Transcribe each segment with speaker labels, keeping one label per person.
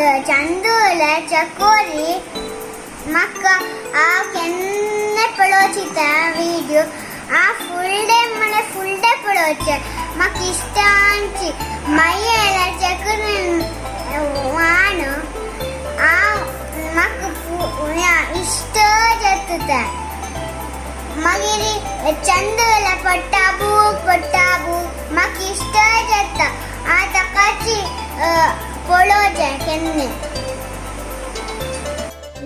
Speaker 1: चंदूल चकोरी म्हाका हांव केन्ना पळोवची ते व्हिडिओ. हांव फूल डे म्हळ्यार फूल डे पळोवचें, म्हाका इश्टांची. मागीर जाल्यार चकोरी वान हांव म्हाका इश्ट जाता ते. मागीर चंदूल पट्टाबू पट्टाबू म्हाका इश्ट जाता. हांव ताकाची पळोवचें केन्ना.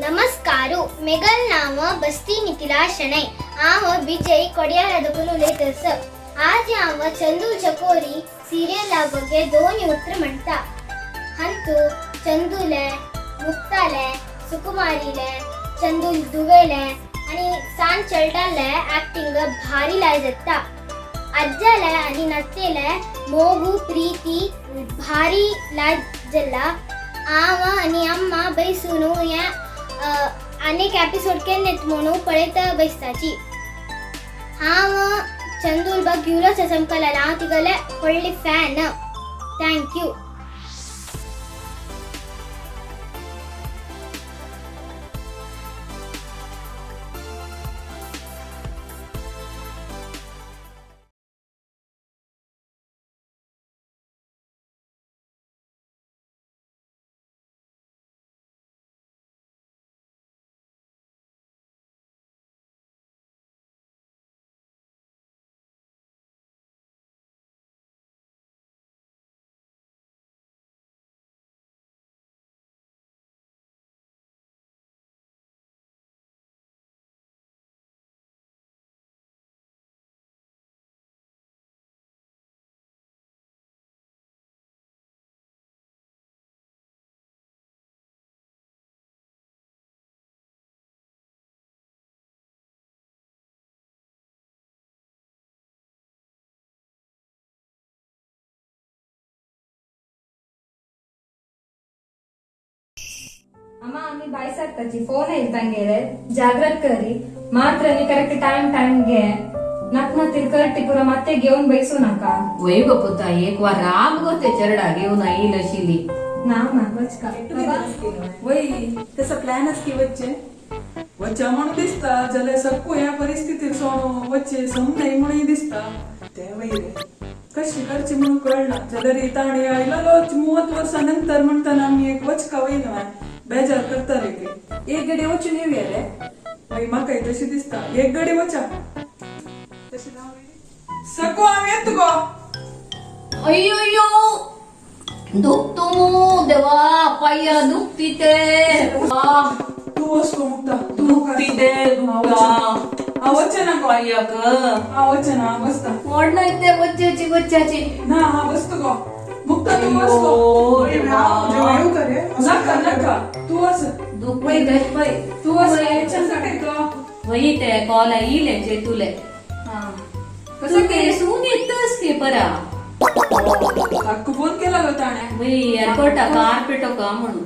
Speaker 2: ನಮಸ್ಕಾರ, ಮೆಗಲ್ ನಾಮ ಬಸ್ತಿ ಮಿಥಿಲಾ ಶೆಣೈ. हांव विजय कोडियारा उलयत. आज हांव चंदू चकोरी सिरियला ಬಗ್ಗೆ दोन उत्र म्हणटा. हंतू चंदूले, मुक्ताले, सुकुमारीले, चंदूल दुवेले आनी सान चलटाले ऍक्टिंग भारी लाय जाता. अज्जाले आनी नत्तेले मोगू प्रीती भारी लाय जल्ला. हांव आनी अम्मा बैसून हें आनीक एपिसोड केन्ना येता म्हणून पळयत बैसताची. हांव चंदूल बग युरो चसमकला, हांव तिगेले व्हडली फॅन. Thank you.
Speaker 3: अम्मा, आम्ही बाय सारताची फोन येईल तांगेले, जागृत करी मात्र करेक्ट टाइम टाइम घे. नक नतील करटी पुरा ಮತ್ತೆ घेऊन बैसू नका.
Speaker 4: वय गो पुता, एक वार राम गो ते चरडा घेऊन येईल अशिली.
Speaker 3: ना मा वचका.
Speaker 5: वय, तसं प्लॅनच की वच्चे वच्चा म्हणून दिसता जाल्यार सक्कू ह्या परिस्थितीर सोणो वच्चे समजाय म्हणून दिसता ते. वय रे, कशी करची म्हणून कळना. जाल्यार ताणें आयलो 30 वर्सां नंतर म्हणटाना आमी एक वचका वयना, बेजार करता रे ते.
Speaker 6: एक गडी वचून येऊया रे.
Speaker 5: मागीर म्हाकाय तशी दिसता, एक गडी वचा तशी. सकू, आमी येत गो.
Speaker 4: अय्यो अय्यो, दुखतो मू देवा, पाया दुखती ते.
Speaker 5: तू वच गो मुक्ता, तू.
Speaker 7: दुखती ते, दुखता.
Speaker 5: हा, वच्चे ना गो.
Speaker 7: पायाक.
Speaker 5: हा, वच्चे ना, बसता.
Speaker 4: मोडणार ते बच्च्याची बच्च्याची.
Speaker 5: ना, हा बसतो गो मुक्ता, तू बस गो.
Speaker 4: अय्यो.
Speaker 5: नका नका, तू वच.
Speaker 4: दुखती ते.
Speaker 5: तू वच, याच्यासाठी तो.
Speaker 4: वही ते कॉल येईल जे तुले.
Speaker 5: कसं
Speaker 4: तू ते सून येतच पेपरा.
Speaker 5: हक्क फोन केला गो ताणे.
Speaker 4: वही एअरपोर्टा कार पेटो का म्हणून.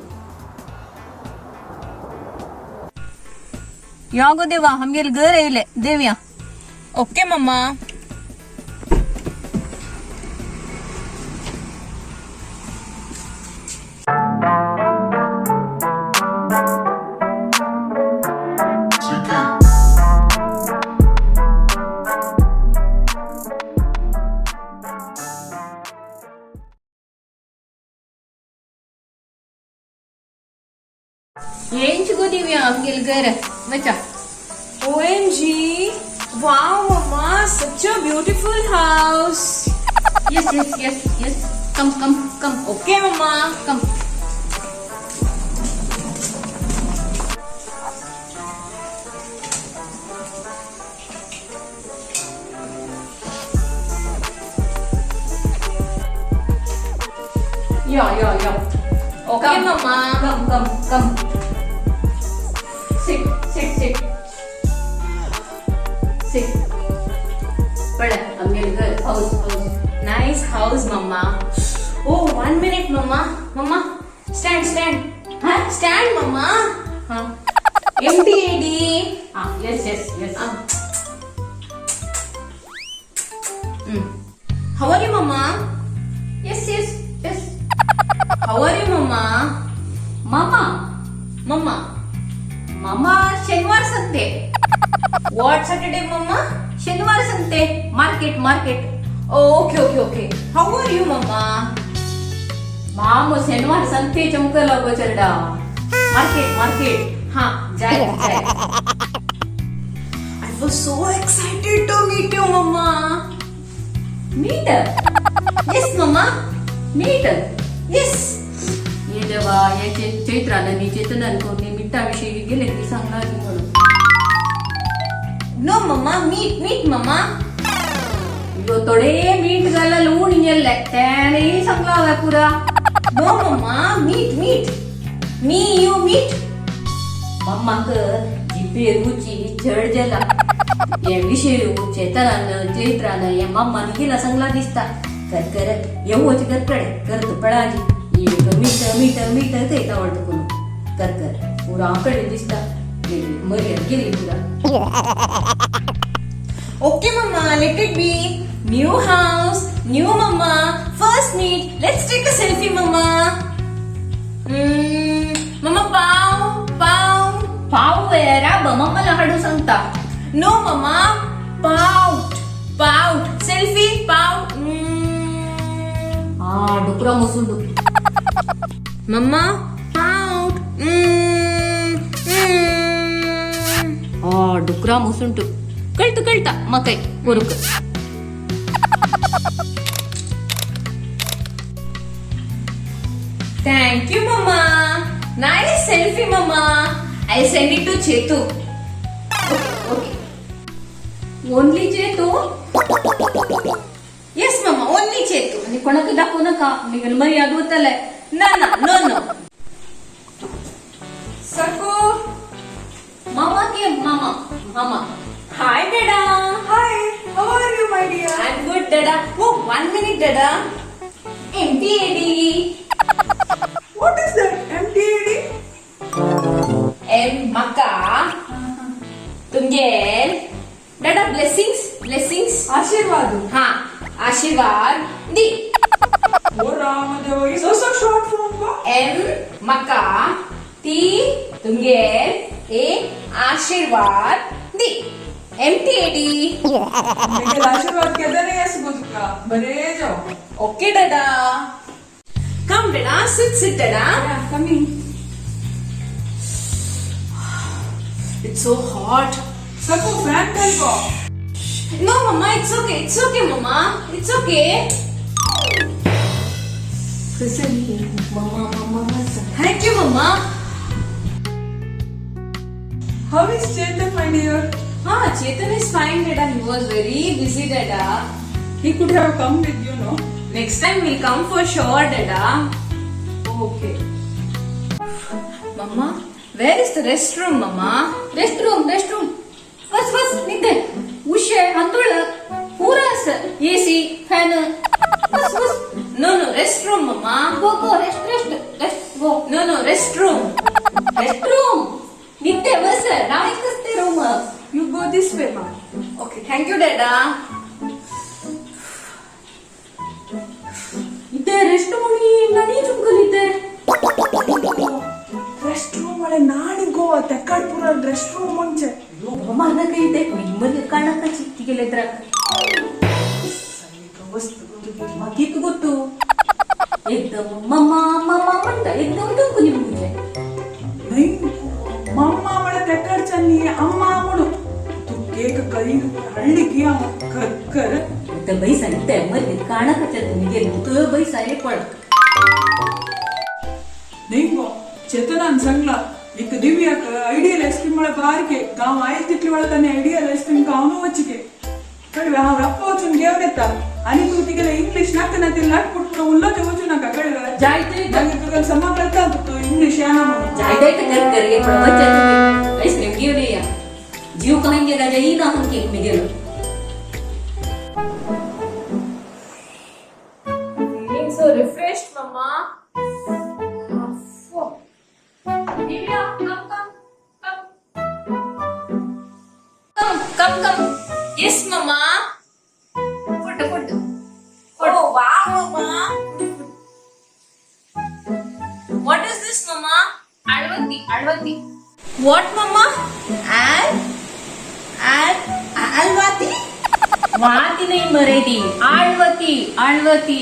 Speaker 4: या गो देवा, आमगेले घर येयले, देवया.
Speaker 7: ओके मम्मा.
Speaker 4: येंच गो दिव्या आमगेले घर, वचा.
Speaker 7: OMG! Wow, Mama, such a beautiful house.
Speaker 4: Yes, come come come.
Speaker 7: Okay, Mama.
Speaker 4: Come. Yeah yeah yeah.
Speaker 7: Okay, Mama.
Speaker 4: Come come come, sit sit sit sit. पळे आमगेले घर, house house.
Speaker 7: Nice house, Mama. Oh, one minute, Mama. Mama, stand, stand.
Speaker 4: Huh?
Speaker 7: Stand, Mama.
Speaker 4: हा.
Speaker 7: MTAD.
Speaker 4: हा, yes.
Speaker 7: Ah. How are you, Mama?
Speaker 4: Yes.
Speaker 7: How are you, Mama? मामा मम्मा मामा शनिवार संते.
Speaker 6: What Saturday mamma?
Speaker 7: शनिवार संते market market.
Speaker 6: Okay okay okay. How are you mamma?
Speaker 7: मामो शनिवार संते चमकला चरडा market market.
Speaker 6: हा जाय जाय. I was so excited to meet you mamma.
Speaker 7: Meet?
Speaker 6: Yes mamma.
Speaker 7: Meet?
Speaker 6: Yes.
Speaker 7: ये देवा, याचे चैत्रानं नी चेतनान कोणी मिठाविषयी गेले की सांगणार म्हणून.
Speaker 6: No mamma, meet meet mamma.
Speaker 7: यो थोडे मीठ घाला लूण गेले त्याने सांगला पुरा.
Speaker 6: No mamma, meet meet me you meet.
Speaker 7: मम्माक जिबे रुची चढ जाला हे विषय चेतनान चैत्रान हे मम्मान गेला सांगला दिसता. कर कर येवच करकडे करत पळाजी एक मीठ मीठ मीठ थंयता वाटत कोण कर कर पुरा कडे दिसता मर्याद गेली पुरा.
Speaker 6: Okay mamma, let it be. New house, new mamma, first meet. Let's take a selfie mamma. Mamma pav pav.
Speaker 7: पाव राब मम्माला हाडू सांगता.
Speaker 6: No mamma, pout pout selfie pout.
Speaker 7: हा डुकरा मुसुंडू.
Speaker 6: मम्मा पाउट.
Speaker 7: हा डुकरा मुसुंटू कळत कळता मकई कोरुक.
Speaker 6: Thank you mamma. Nice selfie mamma. I send it to Chetu. Okay okay.
Speaker 7: Only Chetu?
Speaker 6: Yes mamma, only Chetu.
Speaker 7: आणि कोणाक दाखवू नका, मी मर्याद वतले.
Speaker 6: ना ना, नो नो.
Speaker 3: सकू.
Speaker 7: मामा के मामा मामा.
Speaker 6: हाय डॅडा.
Speaker 5: Hi, how are you my dear?
Speaker 6: I am good dada. Oh, 1 minute dada. MTAD.
Speaker 5: What is that MTAD?
Speaker 6: M मका तुमगेल डाडा ब्लेसिंग्स ब्लेसिंग्स.
Speaker 5: आशीर्वाद.
Speaker 6: हा आशीर्वाद दी.
Speaker 5: ओ Ramdev, is also short form वा?
Speaker 6: एम मका, टी तुमगेल, ए आशीर्वाद दी. MTAD.
Speaker 5: मेगेल आशीर्वाद केदने येस गो तुका, बरे जाव.
Speaker 6: ओके डाडा. कम डाडा, सिट सिट डाडा.
Speaker 5: Coming.
Speaker 6: It's so hot.
Speaker 5: Saku, fan tell go.
Speaker 6: No mamma, it's okay, it's okay mamma, it's okay.
Speaker 7: मामा मामा.
Speaker 6: Thank you mamma.
Speaker 5: How is Chetan my dear?
Speaker 6: हा, Chetan is fine dada. He was very busy dada.
Speaker 5: He could have come with you, no?
Speaker 6: Next time we'll come for sure dada.
Speaker 5: Okay.
Speaker 6: Mamma, where is the restroom mamma?
Speaker 7: Rest room rest room bus बस निद्ದೆ ಉಷೆ ಅಂದುಳ ಪೂರ AC fan bus bus.
Speaker 6: No no, restroom mamma.
Speaker 7: Go go, rest rest rest go.
Speaker 6: No no, restroom.
Speaker 7: Rest room ನಿದ್ದೆ bus ನಾವಿಕ್ಕಸ್ತೆ room.
Speaker 5: You go this way, ma.
Speaker 6: Okay, thank you dada.
Speaker 7: ಇದ್ದೆ rest room ನಣಿ ಚುಮ್ಕಲಿದ್ದೆ.
Speaker 5: Rest room ಒಳೆ ನಾಡಿ ಗೋವಾ ತೆಕ್ಕಾಡ್ ಪೂರ rest room ಮುಂಚೆ.
Speaker 7: ಮಾರ್ನಕ ಇದ್ದೆ ನಿಮ್ಮಲ್ಲಿ ಕಾಣಕ ಚಿಕ್ಕಿಗೆಲ್ಲ.
Speaker 5: ವಸ್ತು.
Speaker 7: ಮಾಕಿತ್ತು ಗೊತ್ತು ಏಕ್ದಮ್ ಮಮ್ಮ ಮಮ್ಮ ಮಂಟ ಏಕ್ದಮ್ ಡುಂಕು ನಿಮ್ ಮುಂಚೆ.
Speaker 5: ನೈ ಮಮ್ಮ ಮಳೆ ತೆಕ್ಕಾಡ್ ಚನ್ನಿ ಅಮ್ಮ ಮುಡು ತು ಕೇಕ್ ಕೈ ಹಳ್ಳಿಗೆ ಅಮ್ಮ ಕರ್ ಕರ್.
Speaker 7: ಮತ್ತೆ ಬೈಸ ಇದ್ದೆ ಮಲ್ಲಿ ಕಾಣಕ ಚಂದ ನಿಮಗೆ ಬೈಸ ಪಡ.
Speaker 5: ನಿಂಗೋ ಚೇತನನ್ ಸಂಗ್ಲ ಇಕ್ ದಿವ್ಯಾಕ ಐಡಿಯಲ್ ಐಸ್ ಕ್ರೀಮ್ ಒಳ ಬಾರಿಕೆ ಗಾಂವ್ ಆಯ್ತು ತಿಟ್ಲಿ ಒಳ ತಾನೆ ಐಡಿಯಲ್ ಐಸ್ ಕ್ರೀಮ್ ಕಾವನು ವಚ್ಚಿಗೆ ಕಡಿವೆ ಹಾವ್ ರಪ್ಪ ವಚುನ್ ಗೇವನೆತ್ತ అని ತೂತಿಗೆಲ್ಲ ಇಂಗ್ಲಿಷ್ ನಕ್ಕ ನತ್ತಿಲ್ಲ ನಟ್ ಪುಟ್ಟ ಉಲ್ಲೋಚೆ ವಚು ನಕ ಕಡಿವೆ.
Speaker 7: ಜಾಯ್ತು.
Speaker 5: ನಂಗೆ ತುಗಲ್ ಸಮ ಕಳ್ತಾ ಇಂಗ್ಲಿಷ್ ಯಾನ.
Speaker 7: जायदाय तर कर कर ये पण बच्चा आईस्क्रीम घेऊन या जीव कहां गेला जाई ना हम केक मी गेलो.
Speaker 6: Feeling so refreshed mamma. Divya, come come come come come come. Yes mamma.
Speaker 7: Food food.
Speaker 6: Oh wow mamma, what is this mamma? Alvati Alvati. What mamma? Al Al Alvati?
Speaker 7: वाती नाही मरे ती, आळवती आळवती.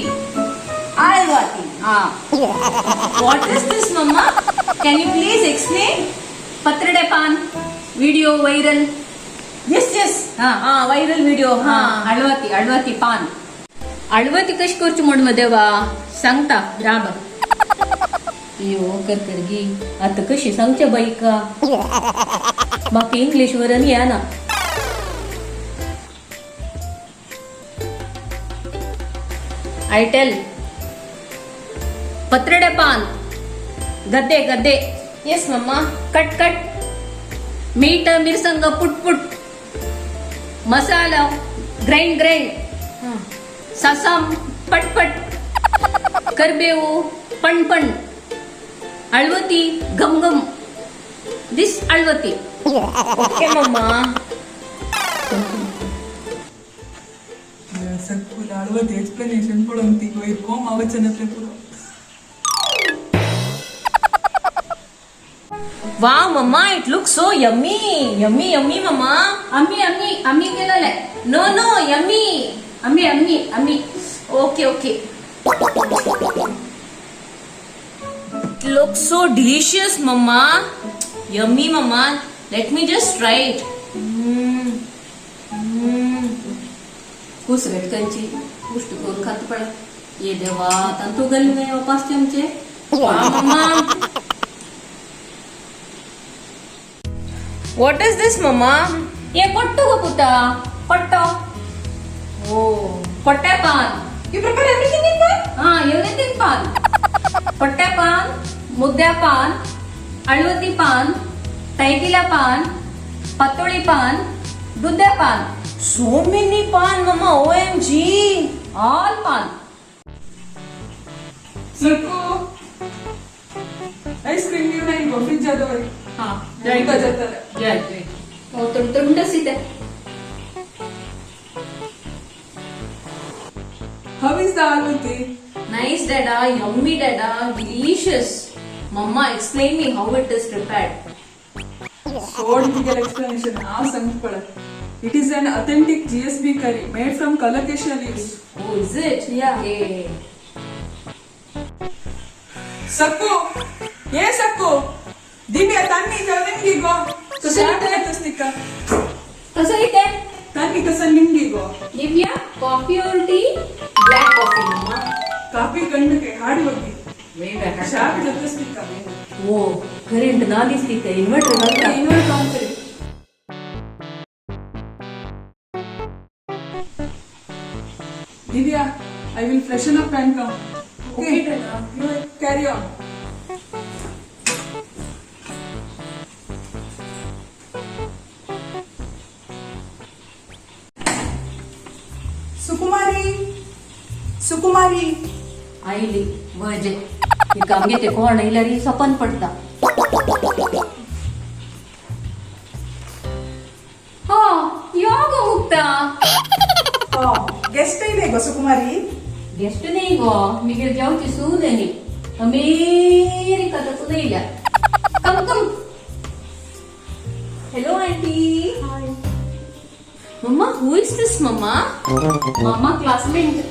Speaker 6: Alvati.
Speaker 7: हा.
Speaker 6: What is this mamma? Can you please explain?
Speaker 7: पत्रडे पान video viral.
Speaker 6: Yes yes.
Speaker 7: हा.
Speaker 6: हा, viral video.
Speaker 7: हा,
Speaker 6: हा.
Speaker 7: आळवती आळवती पान. आळवती कशी करची म्हण मदेवा सांगता राब यो कर कर गी. आता कशी सांगच्या बाई का म्हाका इंग्लीश वरन या ना. I tell पत्रडे पान गद्दे गद्दे.
Speaker 6: Yes mamma.
Speaker 7: Cut cut मीठ मिरसंग पुट पुट मसाला ग्राइंड ग्राइंड सासम पटपट करबेऊ पण पण आळवती गम गम this आळवती.
Speaker 6: Okay mamma.
Speaker 5: सक्कूल आळवती एक्सप्लेनेशन पळोवन ती वयर कोम आवचन पुरो.
Speaker 6: Wow mamma, it look so yummy yummy yummy mamma.
Speaker 7: आम्ही आम्ही आम्ही केलेलं आहे.
Speaker 6: No no, yummy.
Speaker 7: आम्ही आम्ही आम्ही.
Speaker 6: Okay okay. Look so delicious mamma. Yummy mamma. Let me just try it.
Speaker 7: कूस घटकांची गोष्ट करून खात पडा. ये देवा, तंतू गल नाही वापास आमचे.
Speaker 6: Mamma, what is this mamma?
Speaker 7: ये पट्टू गो पुता, पट्टो.
Speaker 6: ओ.
Speaker 7: पट्ट्या पान.
Speaker 6: You prepare everything in one?
Speaker 7: हा, एव्हरीथिंग पान. पट्ट्या पान, मुद्द्या पान, आळवती पान, तैतिला पान, पातोळी पान, दुध्या पान.
Speaker 6: सो मेनी पान मम्मा, OMG.
Speaker 7: All पान.
Speaker 5: सक्कू, आईस्क्रीम घेऊन आई गो फ्रिज दवर.
Speaker 7: हा.
Speaker 5: उदक जातलें.
Speaker 7: जय हो तुंडस इथे.
Speaker 5: How is the alvati?
Speaker 6: Nice dada, yummy dada, delicious. Mamma, explain me how it is prepared.
Speaker 5: सोड तुगेलें एक्सप्लेनेशन, हांव सांगता पळय. It is an authentic GSB curry made from colocasia leaves.
Speaker 6: Oh, is it?
Speaker 5: Yeah.
Speaker 6: Okay.
Speaker 5: Sakku, ये सक्कू, दिव्या तन्नी निंगी गो.
Speaker 7: कसं?
Speaker 5: स्टिಕ್ಕ.
Speaker 7: कसं इथे?
Speaker 5: तन्नी कसं निंगी गो.
Speaker 7: दिव्या, कॉफी और tea?
Speaker 6: Black coffee mamma.
Speaker 5: Coffee ಕಂಡಕ್ಕೆ ಹಾಡಿ ಹೋಗಿ ಶಾಕ್ ಜೊತೆ.
Speaker 7: ಓ, ಕರೆಂಟ್ ನಾ ದಿಸ್ತಿತ್ತ ಇನ್ವರ್ಟರ್.
Speaker 5: ಇನ್ವರ್ಟರ್ ಆನ್ ಕರಿ. Divya, I will freshen up and come, okay? You carry on.
Speaker 8: Sukumari, Sukumari.
Speaker 7: आयली वजे हिका आमगे ते कोण येयल्यार ही सपन पडटा. हा, यो गो मुक्ता.
Speaker 8: गेस्ट येयले गो सुकुमारी?
Speaker 7: गेस्ट नाही गो, मिगेर जावची सून न्ही, अमेरिका तकून येयल्या. Come come.
Speaker 6: Hello aunty. Mamma, who is this mamma?
Speaker 7: Mama classmate.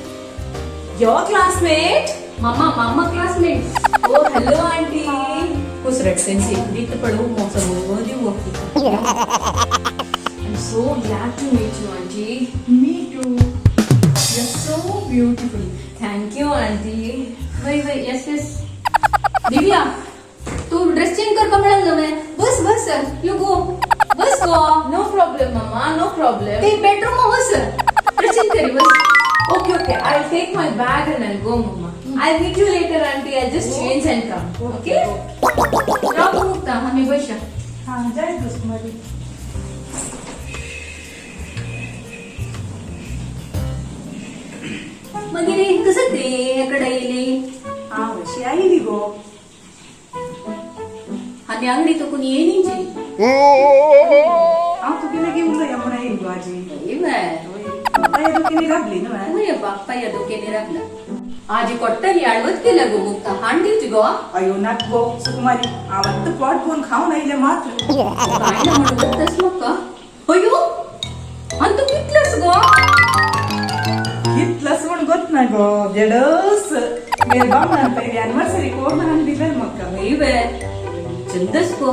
Speaker 6: Your classmate?
Speaker 7: Mama mama classmate.
Speaker 6: Oh, hello aunty.
Speaker 7: कुसरट सेन्सी दीत पडू मौसम दिवू.
Speaker 6: I'm so glad to meet you, auntie.
Speaker 5: Me too. You are so beautiful.
Speaker 6: Thank you, auntie.
Speaker 7: वय वय, yes yes. Divya, तू dress change करपा मेळना नवे. बस बस, you go, bus go.
Speaker 6: No problem, mama. No problem.
Speaker 7: ते bedroom bus, dress change curry bus.
Speaker 6: Okay, okay. I'll take my bag and I'll go, mama. I'll meet you later, auntie. I'll just change and come. Okay?
Speaker 7: राव मुक्ता, आम्ही बसया.
Speaker 8: हा, जाय गो सुकुमारी.
Speaker 7: मागीर कसं ते हेकडे येयली?
Speaker 8: हांव अशी आयली गो.
Speaker 7: आनी आंगडी तकून येयनीची.
Speaker 8: हांव तुगे लागीं उलया म्हूण आयली गो आजी.
Speaker 7: वय.
Speaker 8: बापाय दोकेनी राबली न्हू?
Speaker 7: वय, बाप्पा या दोकेनी राबला. आजी कोट्टरी आडवत केलं गो मुक्ता हाण दिवची गो.
Speaker 8: अयो नाक गो सुकुमारी, हांव आत्तां पोट भरून खावन आयलें मात्र.
Speaker 7: काय ना म्हणून वत्तस म्हाका. अयो, आनी तूं कितलेस गो?
Speaker 8: कितलंस म्हूण गोत ना गो, जेडस मेरे बामणान पयली एनिवर्सरी कोण हाडून दिलें म्हाका.
Speaker 7: वय वे, चंदस गो.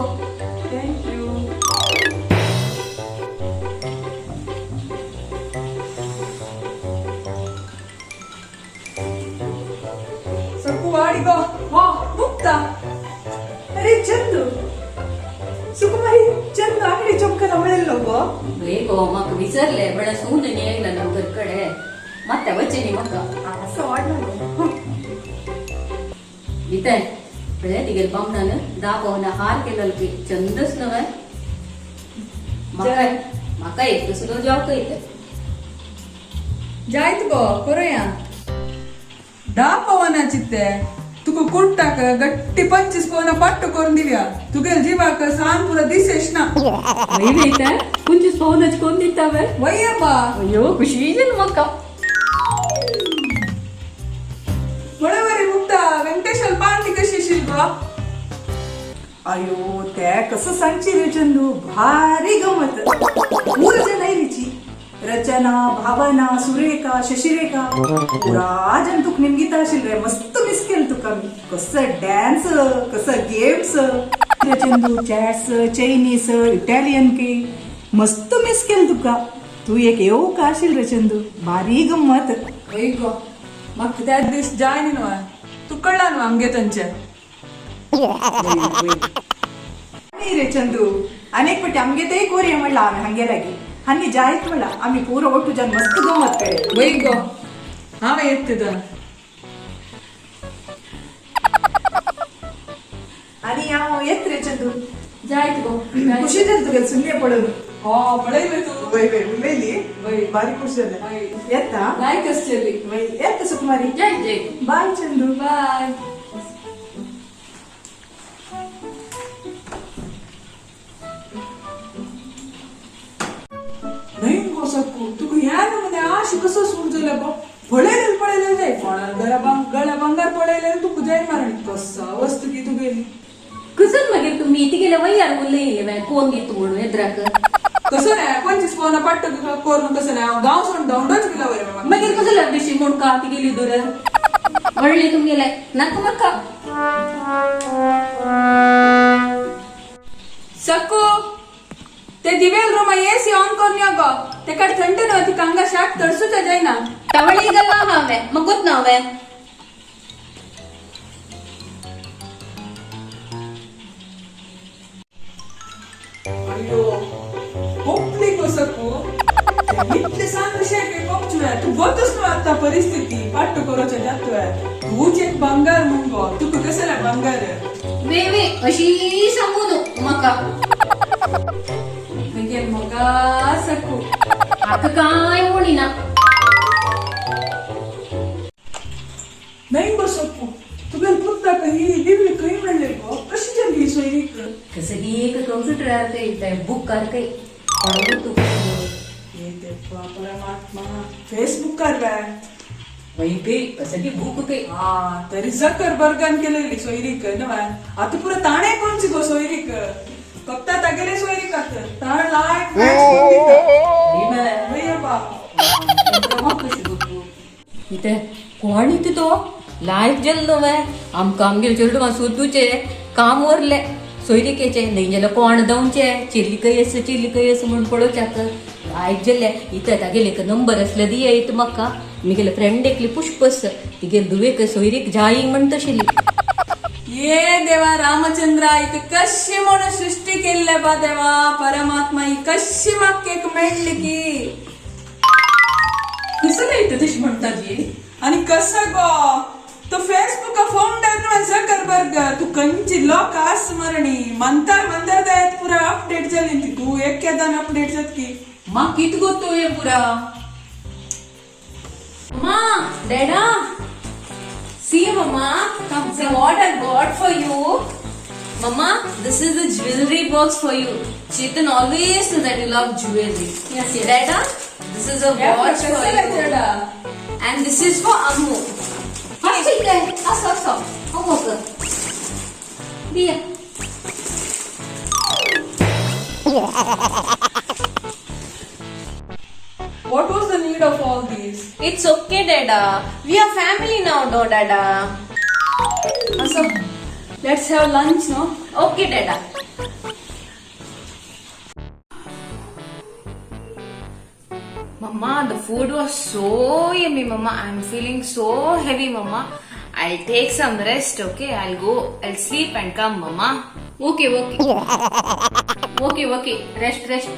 Speaker 8: Thank you.
Speaker 5: सकू वाडी गो. हो मुक्ता.
Speaker 8: अरे चंदू, सुकुमारी, चंदू आंगडी चೊಕ್ಕಲ ಮಳೆಲ್ಲೋ ಗೋ.
Speaker 7: वय गो, म्हाका विसरले बळ सून न्ही येयला न्हू घर कडे, मात्या वचनी म्हाका.
Speaker 8: असं वाडला गो.
Speaker 7: इथे पळय, तिगेले बामणान 10 पवना हार केलेलो की चंदच नव्हे. म्हाका म्हाका एक तसलो जॉब कयते.
Speaker 5: जायत गो करूया. 10 पवनाची ते तुका कुट्टाक गट्टी 25 पवना पट्ट करून दिव्या. तुगेल जीवाक सान पुरा दिसेश ना.
Speaker 7: वय वयता, 25 पवनाची कोण दिता वे?
Speaker 5: वय्यबा.
Speaker 7: अयो, खुशी जाली म्हाका.
Speaker 5: बरोबर. मुक्ता, वेंकटेशाल पार्टी कशी अशील गो?
Speaker 8: अयो, ते कसं सांगची रे चंदू, भारी गमत. पूर जण आयलीची, रचना, भावना, सुरेखा, शशिरेखा, पुरा जण तुक निमगिता आशिल रे. मस्त मिस केलं तुका मी. कसं डॅन्स, कसं गेम्स रे चंदू, चॅट्स, चायनीज, इटालियन की मस्त मिस केलं तुका. तू एक येऊ का आशिल रे चंदू, भारी गंमत.
Speaker 5: वय गो, म्हाका त्या दीस जाय न्ही न्हू, तू कळला न्हू आमगे तांचे.
Speaker 8: नाही रे चंदू, अनेक पटी आमगे ते कोरिया म्हणला आम्ही हांगे लागी आनी जायत म्हणला आम्ही पुरो ಒಟ್ಟು जन मस्त गंमत कडे.
Speaker 5: वय गो, हांवें येत तर.
Speaker 8: आणि हांव येत रे चंदू.
Speaker 5: जायत गो.
Speaker 8: खुशी जाली तुगे सुन्ने पडून.
Speaker 5: हो, पळयलें तूं.
Speaker 8: वय वय, उलयली.
Speaker 5: वय.
Speaker 8: बारीक खुश जालें.
Speaker 5: वय.
Speaker 8: येता.
Speaker 5: लायक आसचेली.
Speaker 8: वय, येता सुकुमारी.
Speaker 7: जय जय.
Speaker 8: बाय चंदू.
Speaker 5: बाय. नाही गो सकू, तुका ह्या नमुने आश कसो सूट जाल्या गो? पळयलें पळयलें जाय कोणा गळ्या गळ्या भांगार पळयलें तुका जाय मारणी कसा वस्तू की तुगेली.
Speaker 7: कसं मागीर तुम्ही तिगेले वयार उलयले कोण दित म्हणून येद्राक?
Speaker 5: कसं नाही, 25 पवना पाट्ट करून कसं नाही, हांव गांव सोडून धांवडोच गेला बरें म्हाका.
Speaker 7: मागीर कसं लागशी म्हूण का तिगेली दूर व्हडली तुमगेले नाका म्हाका.
Speaker 5: सकू, ते दिवेल रूम एसी ऑन करून यो गो. तेका थंड न्हय, तिका हांगा शाक तडसूच जायना.
Speaker 6: तवळी गल्ला हांवें मग गोत ना हांवें.
Speaker 5: अयो, कोपली गो सकू, इतले सान विशय कोपचुया तूं गोतच न्हू आतां परिस्थिती पाट्ट करोचें जातुया. तूंच एक भांगार म्हूण गो, तुका कसलें भांगार.
Speaker 6: वे वे, अशी सांगू न्हू म्हाका.
Speaker 5: मागीर मोगा सकू.
Speaker 7: आतां काय म्हणिना.
Speaker 5: नाही गो सकू, तुगेल पुताक ही दिव्य खंय मेळ्ळी गो? कशी जाली ही सोयरीक?
Speaker 7: कसं ही एक कंप्युटरार काय बुकार काय कोण तूं.
Speaker 5: ये देवा परमात्मा, फेसबुकार वे?
Speaker 7: वय बे, कसं की बुक काय.
Speaker 5: हा, तरी झकरबर्गान केलेली सोयरीक न्हय. आतां पुरो ताणें कोणची गो सोयरीक, फक्त तागेले सोयरीक आतां ताण लायक मॅच करून दिता. वय बा.
Speaker 7: इथे कोण इथे तो लायक जालो न्हू आमकां. आमगेले चेडवां सोदूचे काम उरले सोयरिकेचे, न्हय जाल्यार कोण दवचे चिल्ली खंय आसा, चिल्ली खंय आसा म्हूण पळोवच्याक लायक जाल्ले. इथे तागेले एक नंबर आसले दिया इथं म्हाका. मिगेले फ्रेंड एकली पुष्प आसा, तिगेले धुवेक सोयरीक जायी म्हणटा आशिल्ली.
Speaker 5: ये देवा रामचंद्रा, इक कशी म्हणून सृष्टी केल्ले बा देवा परमात्मा, ही कशी म्हाका एक मेळ्ळी की.
Speaker 7: कसं नाही तशी म्हणटा जी?
Speaker 5: आणि कसं गो, तो फेसबुक फाउंडर न्हय झकरबर्ग, तू खंयची लोक आस मरणी मंतर मंतर दायत पुरा अपडेट जाली ती. तू एक केदान अपडेट जात की.
Speaker 7: म्हाका कित गोतो हे पुरा.
Speaker 6: Ma, Dada, see Mama, come see what I got for you. Mama, this is the jewelry box for you. Chetan always says that you love jewelry.
Speaker 7: Yes, yes.
Speaker 6: Dada, this is a watch for you. And this is for Ammu.
Speaker 7: कितें असो असो homework दिया.
Speaker 5: What was the need of all these?
Speaker 6: It's okay, Dada. We are family now, no, Dada.
Speaker 3: असो, let's have lunch no.
Speaker 6: Okay, Dada. Mama, the food was so yummy, Mama. I'm feeling so heavy, Mama. I'll take some rest, okay? I'll go, I'll sleep and come, Mama.
Speaker 7: Okay okay okay okay, rest rest.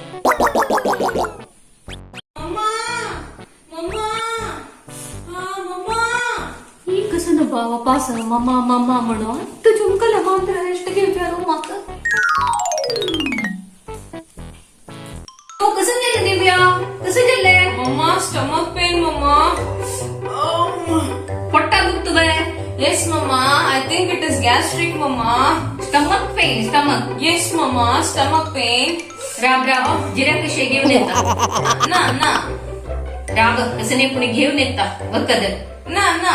Speaker 6: Mama! Mama! Ah, Mama!
Speaker 7: ही कसं ना बाबा pass मम्मा मम्मा म्हणून तू झुमकला मात्र rest घेवच्या रो म्हाका. तो कसं गेलं दिव्या, कसं गेले?
Speaker 6: Mama, stomach pain, Mama. Oh.
Speaker 7: पोट्टा दुखतो bye?
Speaker 6: Yes, Mama. I think it is gastric, Mama.
Speaker 7: Stomach pain, stomach?
Speaker 6: Yes, Mama. Stomach pain.
Speaker 7: Ram Ram, जिरा कशे घेऊन येता.
Speaker 6: Na, na.
Speaker 7: राब कसं नाही कुणी घेऊन येता वखद.
Speaker 6: Na, na.